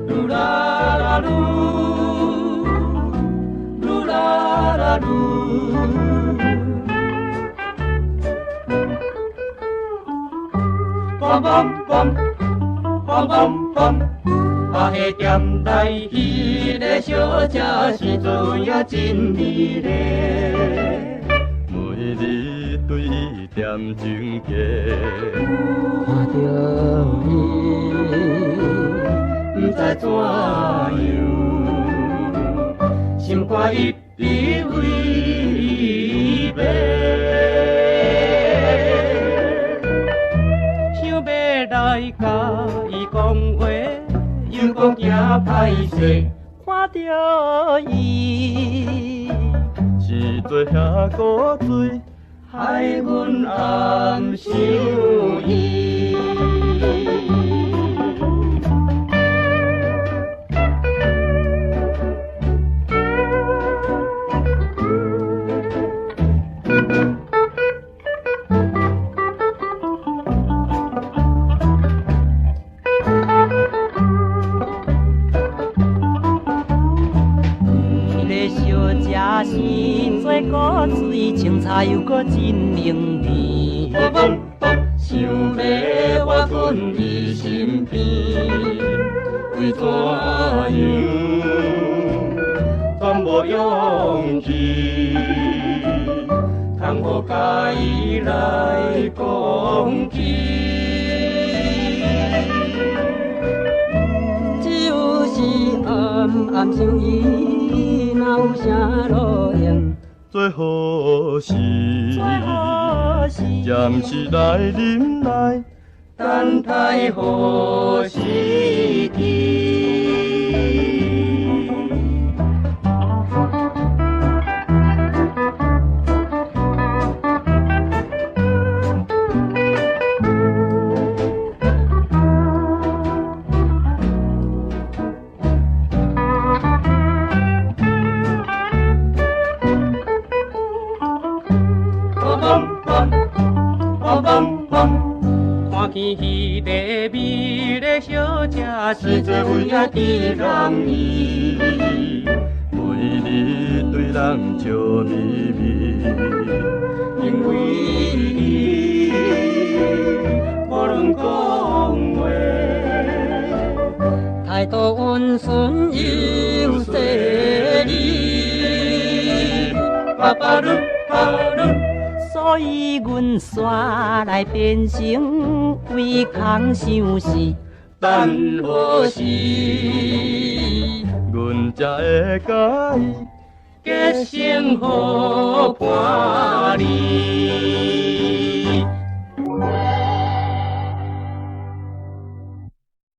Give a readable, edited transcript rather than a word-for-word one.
噜啦啦噜，噜啦啦噜。梆梆梆，梆梆梆，啊，彼店内彼个小姐生做也真美丽。每日对伊惦情结，看著伊，毋知怎样，心肝一直为迷。想欲來共伊講話，又閣驚歹勢。看著伊，生做遐古錐，害阮暗想伊。彼个小姐生做古錐，清彩又閣真明媚。想欲我困伊身邊，為怎樣全無勇氣，通予共伊來講起。只有是暗暗想伊，哪有啥路用？做好事，做好事，暫時來忍耐，等待好時機。看見彼个美麗小姐，生做阮也知人意。每日對人笑眯眯，因為伊無論講話，態度溫順又細膩。巴巴魯巴魯。所以阮煞來變成唯空想死，等好時，阮才會共伊結成好伴侶。